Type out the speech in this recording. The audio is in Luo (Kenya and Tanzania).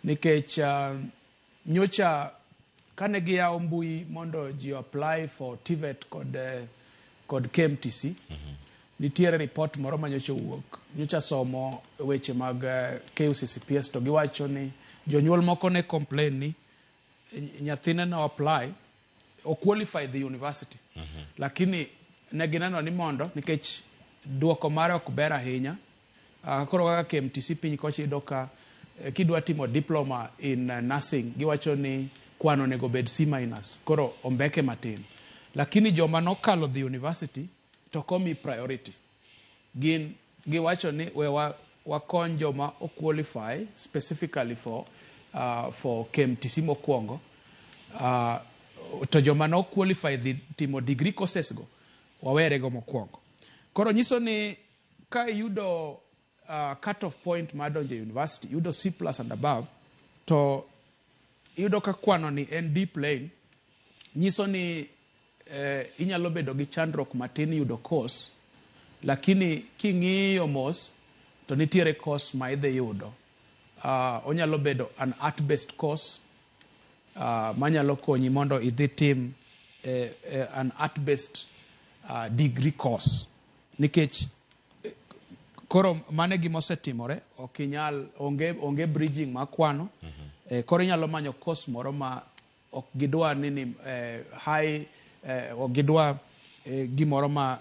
Nikech nyocha kane giyawo mbui mondo ji apply for TVET kod KMTC, nitiere report moro ma nyocha owuok. Nyocha somo weche mag KUCCPS, to giwacho ni jonyuol moko ne complain ni nyathine no apply o qualify the university, lakini ne gineno ni mondo nikech duoko mare ok ber ahinya. Koro kaka KMTC piny kocha, iyudo ka kidwa timo diploma in nursing, giwacho ni kwan onego bed C minus, koro ombeke matin, lakini joma nokalo the university to komi priority, gin giwacho ni we wakony joma o qualify specifically for KMTC mokwongo, to joma no qualify dhi timo degree courses go wawerego mokwongo. Koro nyiso ni ka iyudo cut off point mar donjo e university, iyudo C plus and above, to iyudo ka kwano ni en D plain, nyiso ni inyalo bedo gi chandruok matin yudo course, lakini king'iyo mos to nitiere course ma idhi yudo. Onyalo bedo an art based course manyalo konyi mondo idhi tim an art based degree course, nikech koro mano e gima osetimore. Ok inyal, onge bridging mar kwano. Koro inyalo manyo course moro ma ok gidwa ni high, ok gidwa gimoro ma